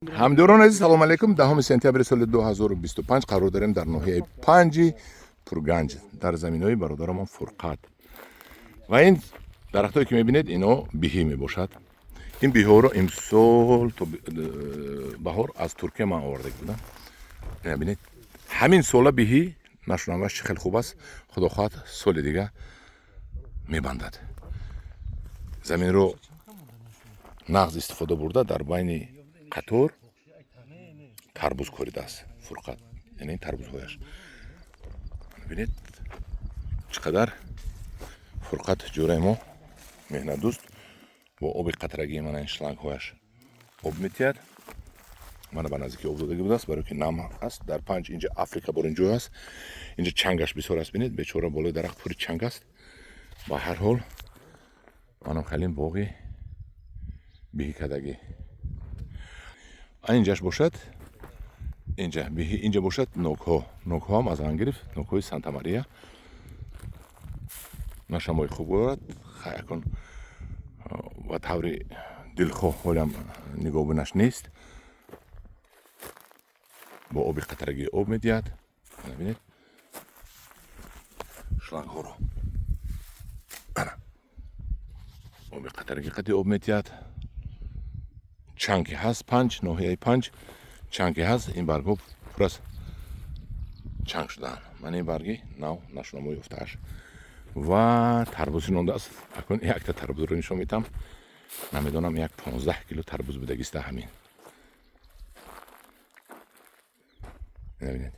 Ҳамдиёрон азиз, салому алейкум. 10 сентябри соли 2025 қарор дорем дар ноҳияи Панҷи Пурганҷ, дар заминҳои бародарамон Фурқат. Ва ин дарахтое, ки мебинед, ино биҳӣ мебошад. Ин биҳиҳоро имсол то баҳор аз Туркия ман оварда будам. Бинед, ҳамин сола биҳӣ нашунаваш чӣ хел хуб аст. Худо хоҳад, соли дига мебандад. Заминро нағз истифода бурда, дар байни қатор тарбуз коридааст Фурқат, яъне тарбузҳояш. Бинед, чӣ қадар Фурқат ҷӯраи мо меҳнатдӯст, бо оби қатрагии мана ин шлангҳояш об метиҳад. Мана, ба наздики об додагӣ будааст, барое ки нам аст дар Панҷ. Инҷа Африка бор ин ҷой аст, инҷа чангаш бисёр аст. Бинед, бечора, болои дарахт пури чанг аст. Ба ҳар ҳол, манам халин боғи биҳӣ кардагӣ. Инҷаш бошад, инҷа биҳӣ, инҷа бошад нокҳо. Нокҳоам аз ранг гирифт, нокҳои Санта Мария нашамои хуб дорад. Акун ба таври дилхоҳ ҳолям нигоҳбинаш нест. Бо оби қатрагӣ об медиҳад. Бинед шлангҳоро, оби қатрагӣ қати об медиҳад. Чанг ки ҳаст, Панҷ, ноҳияи Панҷ, чанг ки ҳаст, ин баргҳо пур аз чанг шудаанд. Ман ин барги нав нашунамо ёфтааш ва тарбуз шинондааст. Акун якта тарбузро нишон медиҳам. Намедонам, як 15 кило тарбуз будагиста ҳамин. Бинед,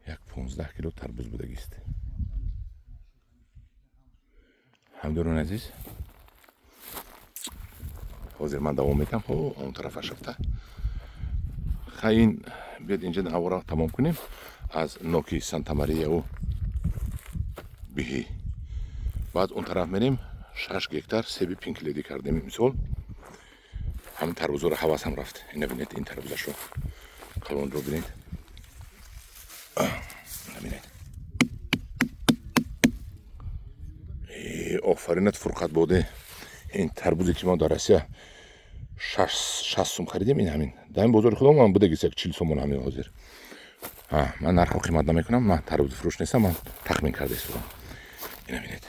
як 15 кило тарбуз будагист. Ҳамдиёрони азиз, ҳозир ман давом метам он тарафаш рафта. Хай, ин биёд, инҷа навора тамом кунем аз ноки Санта Марияу биҳӣ. Баъд он тараф мерем. 6 гектар себи Пинк Леди кардем имсол. Ҳамин тарбузоро ҳавасам рафт. Ина бинед, ин тарбузашро калонро бинед, бинед. Офаринат, Фурқат боде. Ин тарбузе, ки мо дар Россия 60 сум харидем, ин ҳамин дар ин бозори худомон будагист як 40 сомон ҳамин ҳозир. Ман нархро қимат намекунам, ман тарбузфурӯш нестам, ман тахмин карда истодам. Ина бинед,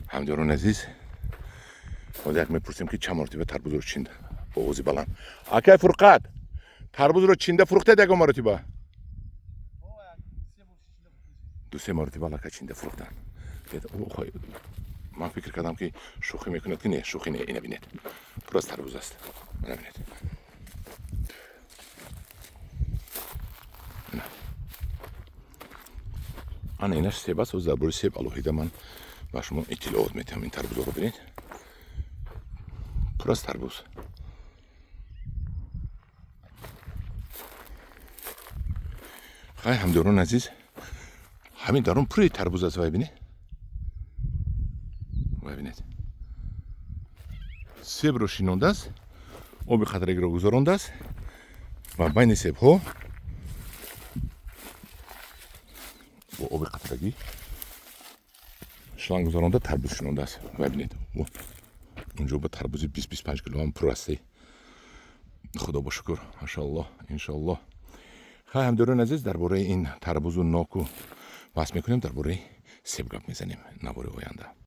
ҳамдиёрони азиз. Ҳозир як мепурсем, ки чанд маротиба тарбузро чинда. Бо овози баланд: акай Фурқат, тарбузро чинда фурӯхтед ягон маротиба? Ду се маротиба аллакай чинда фурӯхтанд. Ман фикр кардам, ки шӯхӣ мекунад, ки не, шӯхӣ не. Ина бинед, пур аз тарбуз аст. Ина бинед. Ана, инаш себ аст. Ҳозир дар бораи себ алоҳида ман ба шумо иттилоот метиҳам. Ин тарбузоро бинед, пур аз тарбуз. Хай, ҳамдиёрони азиз, ҳамин дарун пури тарбуз аст. Вай бинед, вай бинед, себро шинондааст, оби қатрагиро гузарондааст ва байни себҳо бо оби қатрагӣ шланг гузаронда, тарбуз шинондааст. Вай бинед, унҷо ба тарбузи 20-25 килоам пур асти. Худо ба шукр, машоаллоҳ, иншоаллоҳ. Хай, ҳамдиёрони азиз, дар бораи ин тарбузу ноку баҳс мекунем, дар бораи себ гап мезанем навори оянда.